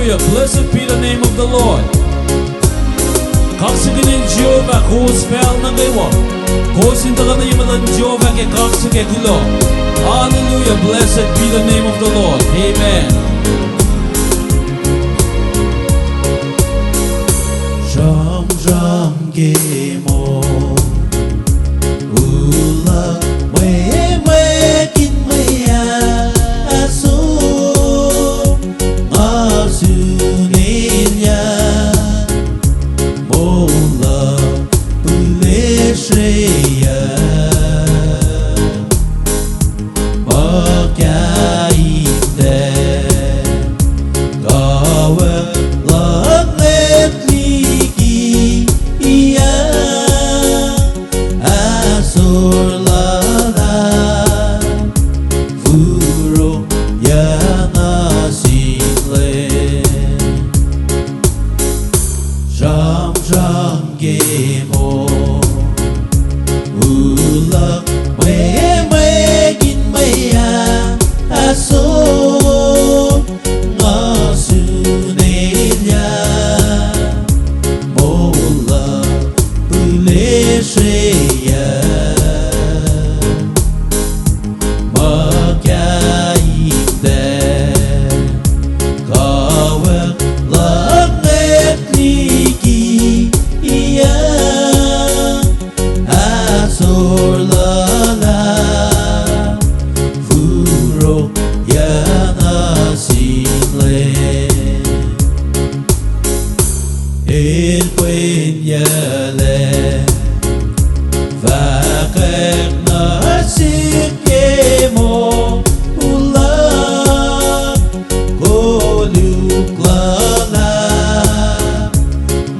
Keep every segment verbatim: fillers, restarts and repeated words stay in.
Blessed be the name of the Lord. Kaksakihn Jehovah kowos pacl nuh kwewa. Kowos in tuhkuh nuh ye muhtuhn Jehovah ke kaksakihn kuloh. Hallelujah. Blessed be the name of the Lord. Amen. Sramsram ke moul luhk, mwe, mwe, mwe kihn mwe ahsor, nga sun elyah, moul luhk pihlesreyuc. Muhkahimtah, kawuck luhk ngwet liki ah, ahsor luhlahp, furok yuc nuh sin Leum. Sramsram ke moul luhk, mwe, mwe kihn mwe ahsor, nga sun elyah, moul luhk pihlesreyuc. Muhkahimtah, kawuck luhk ngwet liki ah, ahsor luhlahp, furok yuc nuh sin Leum. El pwenyuclac, fahkwack nuh sihk ke moul luhk, koluk luhlahp,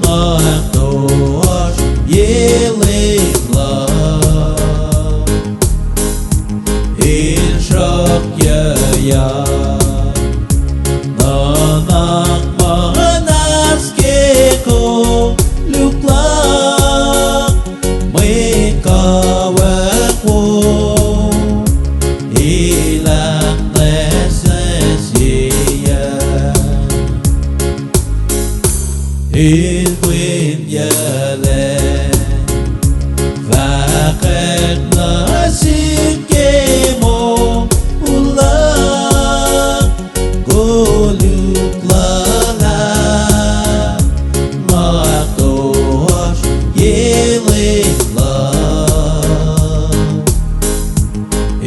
nga ahktoasr ye Leum luhk. El sruhkyuyak, nuhnak muhnahs ke koluk luhk, mwet kawuck wo, elah nwacsnwacsyeyac. El pwenyuclac, fahkwack nuh sihk ke moul luhk, koluk luhlahp, nga ahktoasr ye Leum luhk.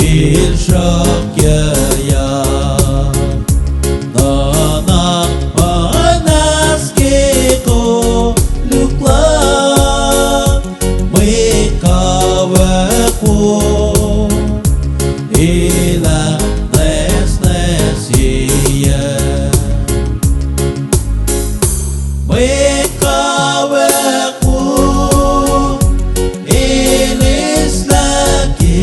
El sruhkyuyak, nuhnak muhnahs ke koluk luhk, mwet kawuck wo, elah nwacsnwacsyeyac. Mwet kawuck wo, el eslah ke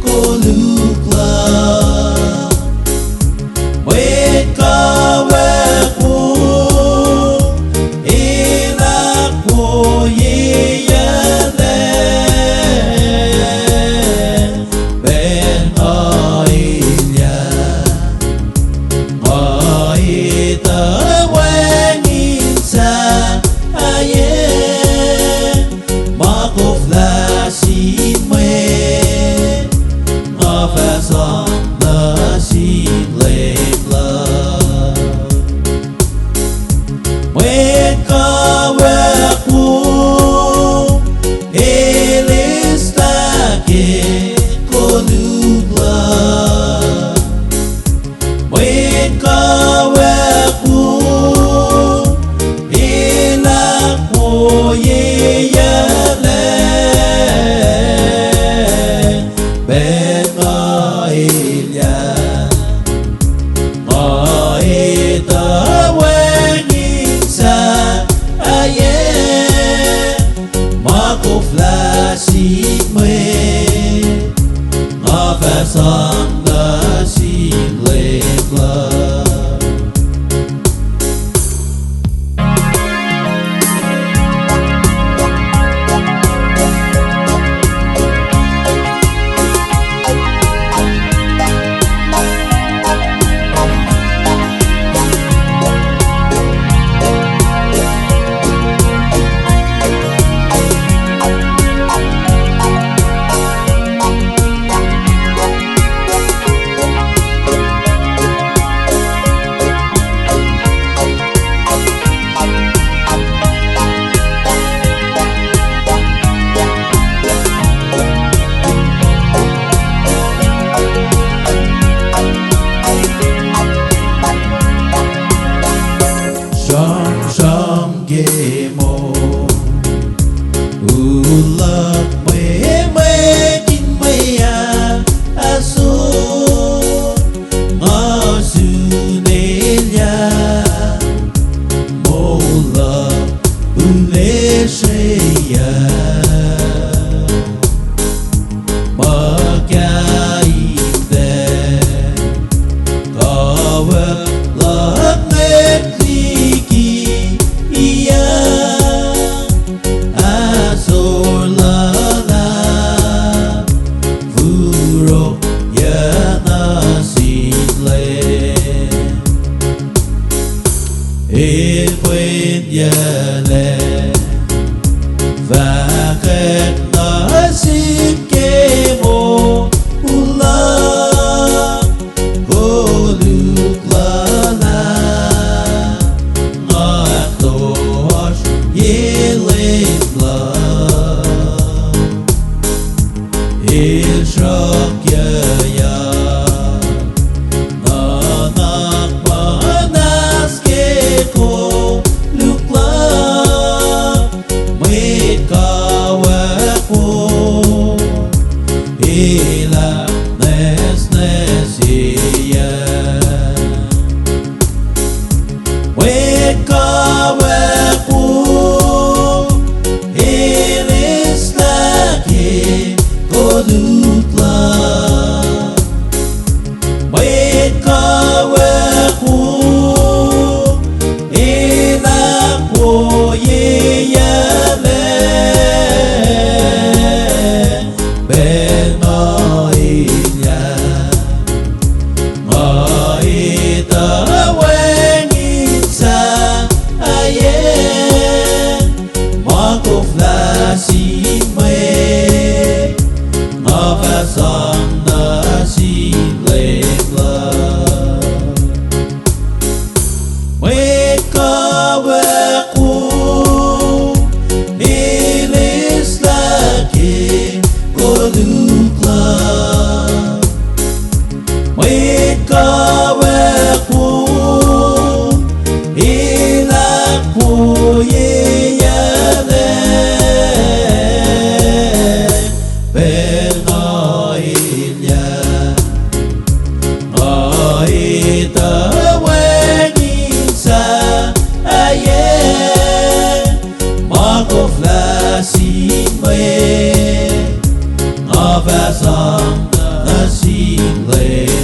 koluk luhk. Mwet kawuck wo, el ahkwoyeyuclac. Pacl nga elyah, nga etuh wacngihn sahyac, ma koflah sin mwet, nga fah sang nuh sin Leum luhk. Mwet kawuck wo, el eslah ke koluk luhk. Mwet kawuck wo, el ahkwoyeyuclac. Pacl nga elyah, nga etuh wacngihn sahyac, ma koflah sin mwet, nga fah sang nuh sin Leum luhk. sruokyuyak. Nuhnak muhnahs ke koluk luhk, mwet kawuck wo, elah nwacsnwacseyuck. Mwet kawuck wo, elislah ke koluk luhk. Mwet kawuck wo, elah woyeyucklac. Pacl ma ilyak, nga etuh wacngihn sahyac, ma koflah sin mwet, nga fah sang nuh sin Leum luhk. Mwet kawuck wo, elislah ke koluk luhk. Mwet kawuck wo, elah woyeyucklac. Pacl nga ilyak, nga etuh wacngihn sahyac, ma koflah sin mwet, nga fah sang nuh sin Leum